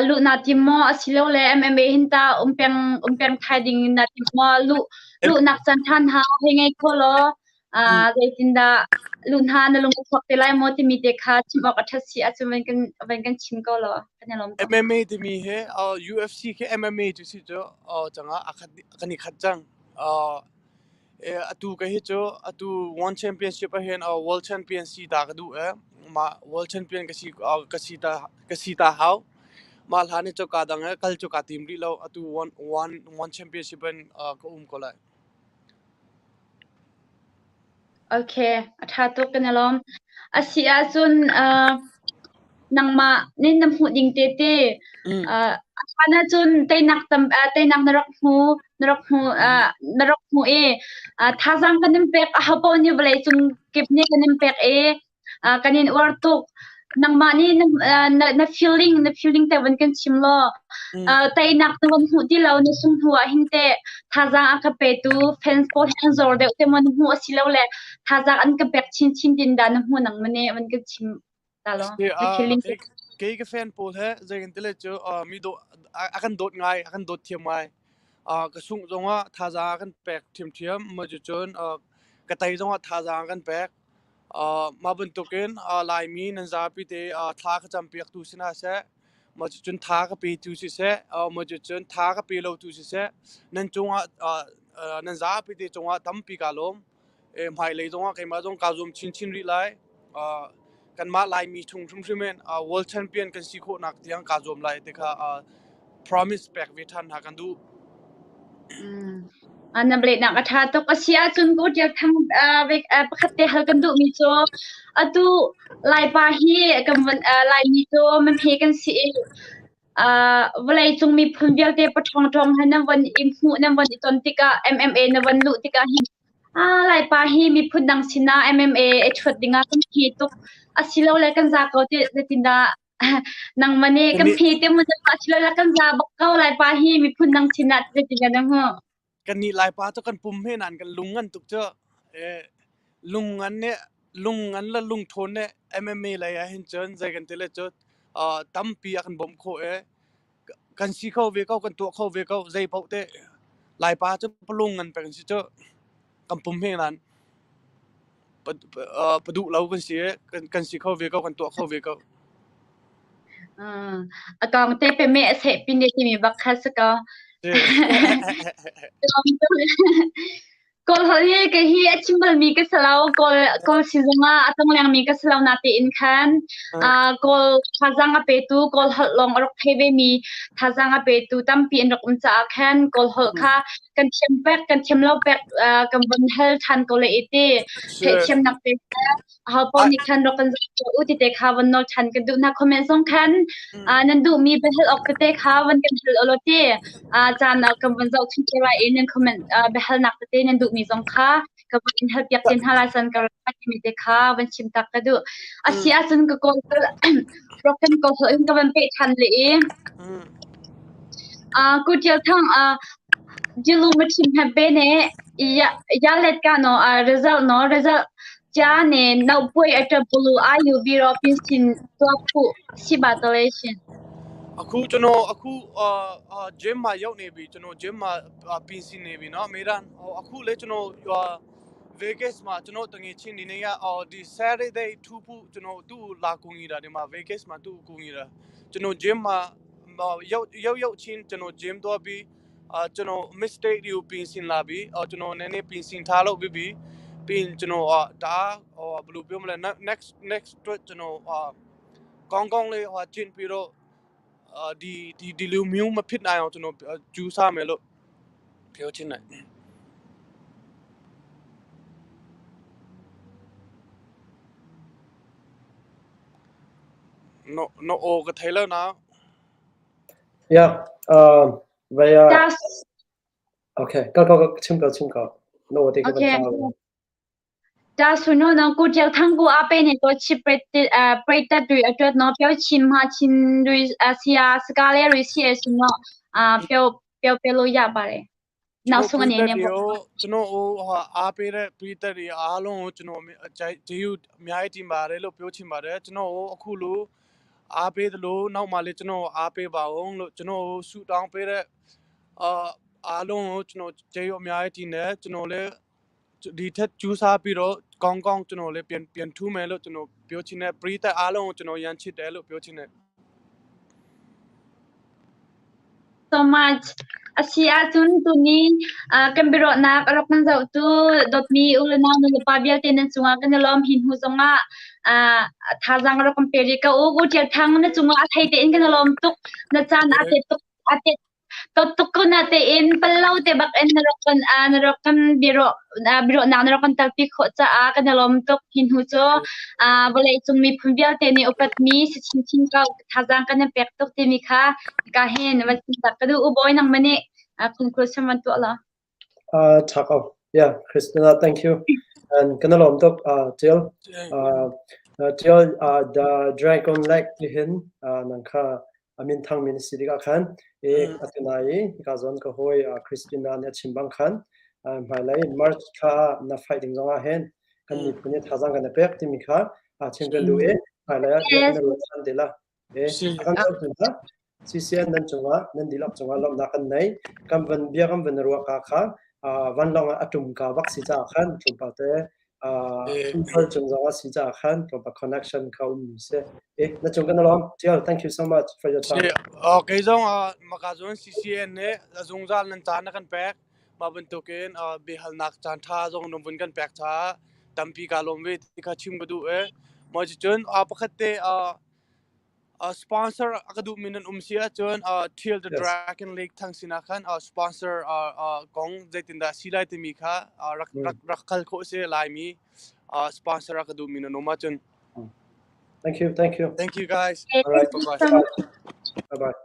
[SPEAKER 7] luh naa tim maw asilole MMA hin ta um peng um peng thai ding in naa tim maw? Luh luhnak caan ṭha hna hei ngei kho law zeitindah luh hna na lung a chuak te lai maw timi te kha chim awk a ṭhat si ahcun van kan chim ko law kan i lawm tuk.
[SPEAKER 6] MMA timi hi UFC khi MMA cu si cu cangah a khat kan i khat cang. Atu ka hi cu atu One Championship ah hin World Champion si ta ka duh e. Mah World Champion ka si ka si ta ka si ta hau. Mah hlan hi cu ka dang e kal cu ka tim rih lo. Atu One Championship in ka um ko lai.
[SPEAKER 7] Okay, a ṭha tuk kan i lawm. A si ahcun nangmah nih na hmuh ding tete a hlan ahcun teinak tam teinak na rak hmu na rak hmu na rak hmu i thazaang kan in pek aho paoh nih vawleicung kip nih kan in pek i kan in uar tuk. Nangmah nih na feeling na feeling te van kan chim law teinak na van hmuh ti lo na sung hnu ah hin te thazaang a ka petu fans pawl hi an zor deuh te maw na hmuh a si lo le thazaang an ka pek chinchin tin dah na hmuh nang mane van kan chim ta law na feeling.
[SPEAKER 6] Kei ka fan pawl he zei kan tile cu mi do a kan dawt ngai, a kan dawt thiam ngai. Ka sungh zongah thazaang a kan pek thiamthiam ma cu cun ka tei zongah thazaang a kan pek. Mah bantukin Laimi nan zapi te thla ka campiaktu si hna seh, mah cucun tha ka petu siseh, mah cucun tha ka pe lotu siseh, nan cungah nan zapi te cungah tampi kaa lawm. Hmailei zongah keimah zong kaa zuam chinchin rih lai. Kanmah Laimi chung hrimhrim in World Champion kan si khawhnak tiang kaa zuam lai ti kha promise pek ve ṭhan hna kan duh.
[SPEAKER 7] Na lehnak a ṭha tuk. A si ahcun Pu Tial Thang pakhat te hal kan duhmi cu atu Laipa hi kan van Laimi cu maphe kan si i vawleicung miphun vialte paṭhawngṭhawng he nan von i hmuh nan von i ton tikah MMA na von luh tikah hin Laipa hi miphun dang sinah MMA i ṭhuat dingah kan phe tuk. Asilole kan za ko ti zeitindah nangmah nih kan phe te mu asilole kan za bak ko Laipa hi miphun dang sinah zeitindah na hmuh?
[SPEAKER 6] Kannih Laipa cu kan pum he nain kan lung ngan tuk cu. Lung ngan nih lung ngan le lungṭhawn nih MMA lei ah hin cun zei kan ti le cu tampi a kan bawmh khawh i kan si kho ve ko, kan tuah kho ve ko, zei paoh teh Laipa cu palung ngan peng si cu kan pum he nain paduh lo kan si i kan si kho ve ko, kan tuah kho ve ko.
[SPEAKER 7] A kong te pe me a seh pin ne timi bak kha si ko. Kawl holh hi kei hi a chim balmi ka si lo. Kawl Kawl sizung ah a tlonglengmi ka si lo natein khan Kawl thazaang a petu Kawl holh lawng a rak thei vemi thazaang a petu tampi an rak um caah khan Kawl holh kha kan thiam pek kan thiam lo pek kan von hal ṭhan ko le i ti theihthiamnak pe aho paoh nih khan rak kan zoh u ti te kha von nawl ṭhan kan duh hna. Comment zong khan nan duhmi biahal awk tete kha von kan hal ulaw ti caan kan von zoh chung te lai i nan comment biahalnak tete nan duhmi zong kha ka von in hal piak te hna lai san ka rak timi te kha von chim tak ka duh. Asi ahcun ka kawl rak kan kawl in ka van peh ṭhan le i ku Tial Thang jilu ma chim he pe ne ya let ka no result no result 家呢脑背一只不如阿有比如变成多苦西巴多嘞ရှင်
[SPEAKER 6] အခုကျွန်တော်အခုအာ gym မှာရောက်နေပြီကျွန်တော် gym မှာပြင်ဆင်နေပြီနော်အမေရန်ဟိုအခုလေကျွန်တော် Vegas မှာကျွန်တော်တငယ်ချင်းနေနေရအော်ဒီ Saturday ထူဖို့ကျွန်တော်သူ့လာကူညီတာဒီမှာ Vegas မှာသူ့ကူညီတာကျွန်တော် gym မှာရောက်ရောက်ရောက်ချင်းကျွန်တော် gym သွားပြီး အာကျွန်တော် mistake တွေကိုပြင်ဆင်လာပြီအော်ကျွန်တော်နည်းနည်းပြင်ဆင်ထားလို့ပြီးပြီပြီးရင်ကျွန်တော်အာဒါဟိုဘယ်လိုပြောမလဲ next next အတွက်ကျွန်တော်အာကောင်းကောင်းလေးဟိုကျင့်ပြီးတော့အာဒီဒီဒီလိုမျိုးမဖြစ်နိုင်အောင်ကျွန်တော်ကြိုးစားမယ်လို့ပြောချင်တယ် no no o ka thei lo na.
[SPEAKER 9] Yeah, vai okay, ka ka chim ko chim ko. No te ka
[SPEAKER 7] Okay. ဒါဆိုတော့နော်ကိုတယောက်ထန်းကိုအပေးနေတော့ချစ်ပရိပရိသတ်တွေအတွက်နော်ပြောချင်မှချင်းတွေအဆရာစကားလေးတွေရှိရဆိုတော့အာပြောပြောပြလို့ရပါတယ်နောက်ဆုံးအနေနဲ့ပေါ့
[SPEAKER 6] ကျွန်တော်ဟိုဟာအားပေးတဲ့ပရိသတ်တွေအားလုံးကိုကျွန်တော်ကျေးဇူးအများကြီးတင်ပါတယ်လို့ပြောချင်ပါတယ်ကျွန်တော်အခုလိုအားပေးသလိုနောက်မှလည်းကျွန်တော်အားပေးပါအောင်လို့ကျွန်တော်ဆုတောင်းပေးတဲ့အာအားလုံးကိုကျွန်တော်ကျေးဇူးအများကြီးတင်တယ်ကျွန်တော်လည်းဒီထက်ကြိုးစားပြီးတော့ကောင်းကောင်းကျွန်တော်လည်းပြန်ပြန်ထူးမယ်လို့ကျွန်တော်ပြောချင်တယ်ပရိသတ်အားလုံးကိုကျွန်တော်ရန်ချစ်တယ်လို့ပြောချင်တယ်
[SPEAKER 7] so much a si ahcun tuni kan biaruahnak a rak kan zohtu dawtmi u le nau nulepa vialte nan cungah kan i lawm hi hnu zongah thazaang rak kan pe rih ko u U Tial Thang na cungah a thei tein kan i lawm tuk na caan a te tuk a te tot tuk ko na tein pallo te bak in na rak kan na rak kan biaruah biaruahnak na rak kan telpi khawh caah kan i lawm tuk hi hnu cu vawlei cung miphun vialte nih upatmi si chinchin ko thazaang kan in pek tuk timi kha ka hin van chim tak ka duh u bawi nang mani conclusion van tuah la.
[SPEAKER 9] Tha ko. Yeah, Christina, thank you. And kan lawm tuk Jill. Tial the Dragon Lake tihin nang kha a min thang min si tikah khan e atunai i hika zawn ka hawi Christina nih a chim bang khan hmailei March thla ah na fight ding zongah hin kan miphun nih thazaang kan i pek timi kha chim kan duh i hmailei ah bia kan i ruat ṭhan te la. E a kan zohtu hna CCN nan cungah nan dihlak cungah lawmhnak kan nei. Kan van bia kan van ruah ka kha vanlawng ah a ṭum ka bak si caah khan tlawmpal te tumfal cung zong ah si caah khan tlawmpal connection kha um mi si. E na cung kan lawm. Tial, thank you so much for your time.
[SPEAKER 6] Kei zong maka zon CCN nih a zungzal nan caan na kan pek. Mah bantukin biahalnak caan ṭha zong nan vun kan pek caah tampi kaa lawm ve ti kha chim ka duh e. Mah cucun pakhat te sponsor a ka duhmi nan um si ahcun Till the Dragon Lake thang sinah khan sponsor kong zeitindah si lai timi kha rak rak rak kal khawh si Laimi sponsor a ka duhmi nan um ahcun.
[SPEAKER 9] Thank you, thank you.
[SPEAKER 6] Thank you guys.
[SPEAKER 9] All right.
[SPEAKER 6] Bye bye.
[SPEAKER 9] Bye bye.